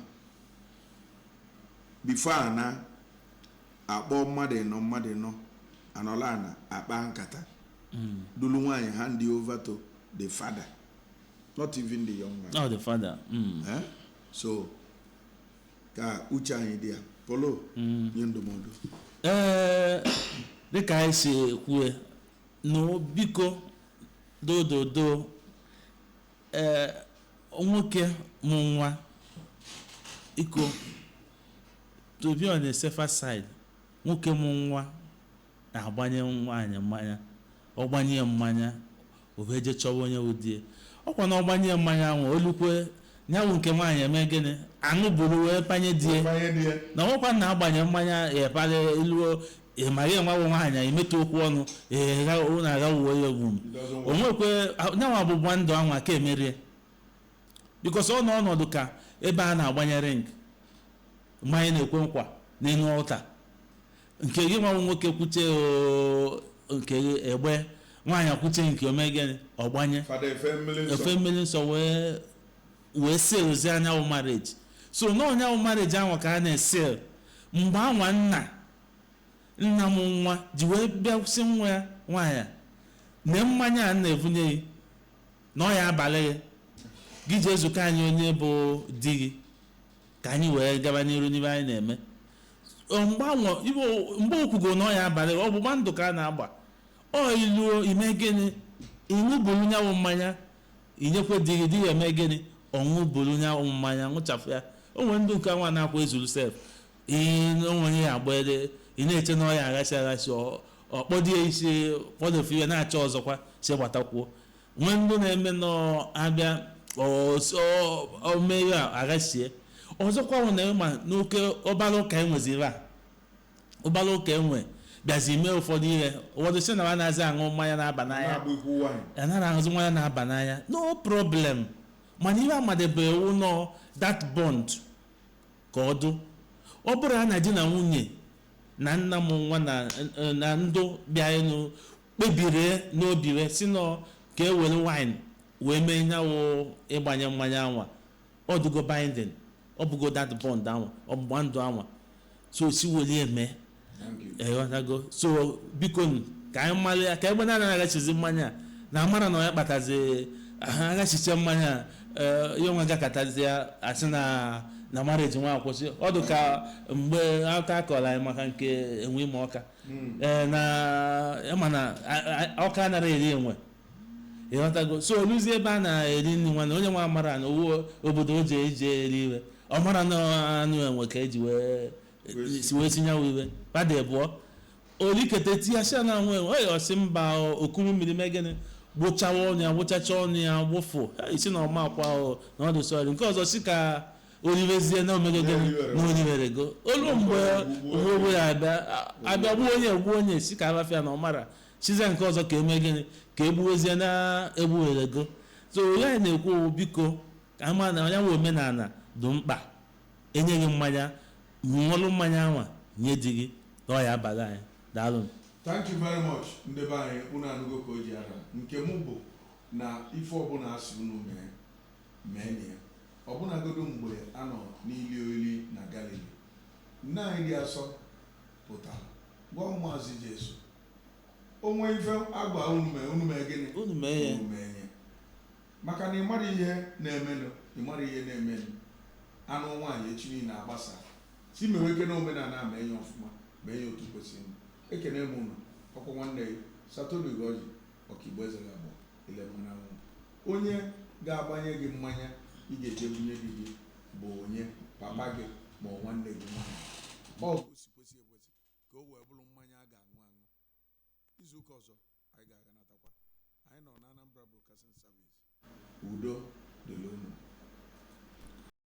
before a na akpọ mmadụ ịnọ anọla ana akpa nkata dulu nwaanyị hand over to the father, not even the young man. Oh, the father. Eh? So ka uche anyị dị ya. Polo, nye ndụmọdụ. Ee, dịka anyị si ekwue nụ, biko, dododo, ee, nwoke mụ nwa iko, to be on the safer side, nwoke mụ nwa na-agbanye nwaanyị mmanya, ọ gbanye mmanya, o wee jee chọwa onye wụ di ya. Ọkwa na ọ gbanye mmanya ahụ, olukwe nyanwụ nke nwaanyị eme gịnị? Aṅụ buru wee panye di ya. Na nwekwa na-agbanye mmanya epali iluo ịmaghị enwewo nwaanyị emetụ okwu ọnụ na-aghawuo ya egwu. Onwekwe nyanwa ọgbụgba ndụ anwa ka emerie, because ọ nọ ọnọdụ ka ebe a na-agbanye ring, mmanya na-ekwe nkwa n'elu ọta nke gị nwa nwoke kwuche oo, nke egbe nwaanyị akwuche nke ome gịnị, ọgbanye. Fada efe mmiri nsọ. Efe mmiri nsọ wee sealzie anyanwụ marriage. So na ọnyanwụ marriage ahụ ka a na-eseal mgbe anwa nna m nwa ji wee bịa sị nwa ya nwaanyị na mmanya a na-ebunye gị na ọ ya abalị gị, gị jee zukọ anyị onye bụ di gị ka anyị wee gaba n'iru n'ibe anyị na-eme. Mgbe anwa mgbe okwugo na ọ ya abalị, ọgbụgba ndụ ka a na-agba ọ iluo ime gịnị? Ịṅụburu nyanwụ mmanya, inyekwe di gị, di ya eme gịnị? Ọṅụburu nyanwụ mmanya, ṅụchafụ ya. O nwere ndị nke nwa na-akwa ezuru sef onwe ya agba ede, ị na-eche na ọ ya aghasị aghasị, ọkpọdo ya isi kpọdofu ya na-achọ ọzọkwa si gbatakwuo. Nwee ndị na-eme nọ abịa ome ya aghasie ọzọkwa. Bụ na ịma n'oke ọbara ụka enweziri a, ụbara ụka enwe bịazi mee ụfọdụ ihe. Ụfọdụ si na ha na-azị aṅụ mmanya na-aba n'anya. Na-agba ikwu wine. Anaghị aṅụzi mmanya na-aba n'anya, no problem, mana ihe amadebe ewu nọ that bond ka ọ dụ. Ọ bụrụ na di na nwunye na nna m nwa na ndụ bịa enu kpebiri n'obi si nọ ka e were wine wee mee nyanwụ ịgbanye mmanya anwa, ọ dụgo binding, ọ bụgo that bond anwa, ọgbụgba ndụ anwa, so si were eme. Thank you. Ịghọtago? So biko nụ, ka anyị mara ya ka ebe na aghachizi mmanya a, na amara na ya kpatazi ha aghachiche mmanya a, ya onwe gakatazi ya asị na marriage nwa akwụsị. Ọ dị ka mgbe aka akọrọ anyị maka nke enwe ime ọka, ee, na ịma na ọka anaghị eri enwe, ịghọtago? So oluzie ebe a na-eri nri nwanne onye nwa mara na owu obodo o ji eji eri iwe, ọ mara na anụ enwe ka eji wee si wee tinye iwe padị bụọ olikete tinye si na anwụ enwe oyi ọsị mba okuru mmiri mee gịnị, gbụchawa ọnụ ya, gbụchacha ọnụ ya, gbụfụ isi na ọma akwa o na ọ dị sọrị. Nke ọzọ si ka olivezie na omego gịnị na oliwere go olu mgbe mgbe ya abịa abịa gbuo onye, egbuo onye si ka abafịa na ọmara chizie nke ọzọ ka eme gịnị, ka egbuwezie na egbuwere go. So ya na-ekwu, biko, ka ama na onye nwe omenala dị mkpa. Enyeghị mmanya, ṅụọlụ mmanya anwa nye di gị na ọ ya abalị anyị. Daalụ. Thank you very much. Ndị be anyị, unu anụgo ka o ji ara. Nke mụ bụ na ife ọbụla asị unu mee, mee na ya, ọbụnagodo mgbe a nọ n'ili oli na Galili, nne anyị dị asọ pụtara gwa ụmụazị Jesu, onwe ife agwa unu mee, unu mee gịnị? Unu mee ya. Unu mee ya, maka na ị mara ihe na-emenụ, ị mara ihe na-emenụ. Anụ nwaanyị echi niile agbasa si meweke na omenala a, mee ya ọfụma, mee ya otu kwesịrị. Ekene m unu. Ọkwa nwanne gị Satoni Ugoji Ọkaigbo eze ga-agbọ ile mmanụ. Onye ga-agbanye gị mmanya ị ga-eje bunye di gị bụ onye papa gị ma ọ nwanne gị nwaanyị. Ọ o si kwesị ekwesị ka o wee bụrụ mmanya a ga-aṅụ aṅụ. Izu ụka ọzọ anyị ga-aganatakwa. Anyị nọ na Anambra Broadcasting Service. Udo.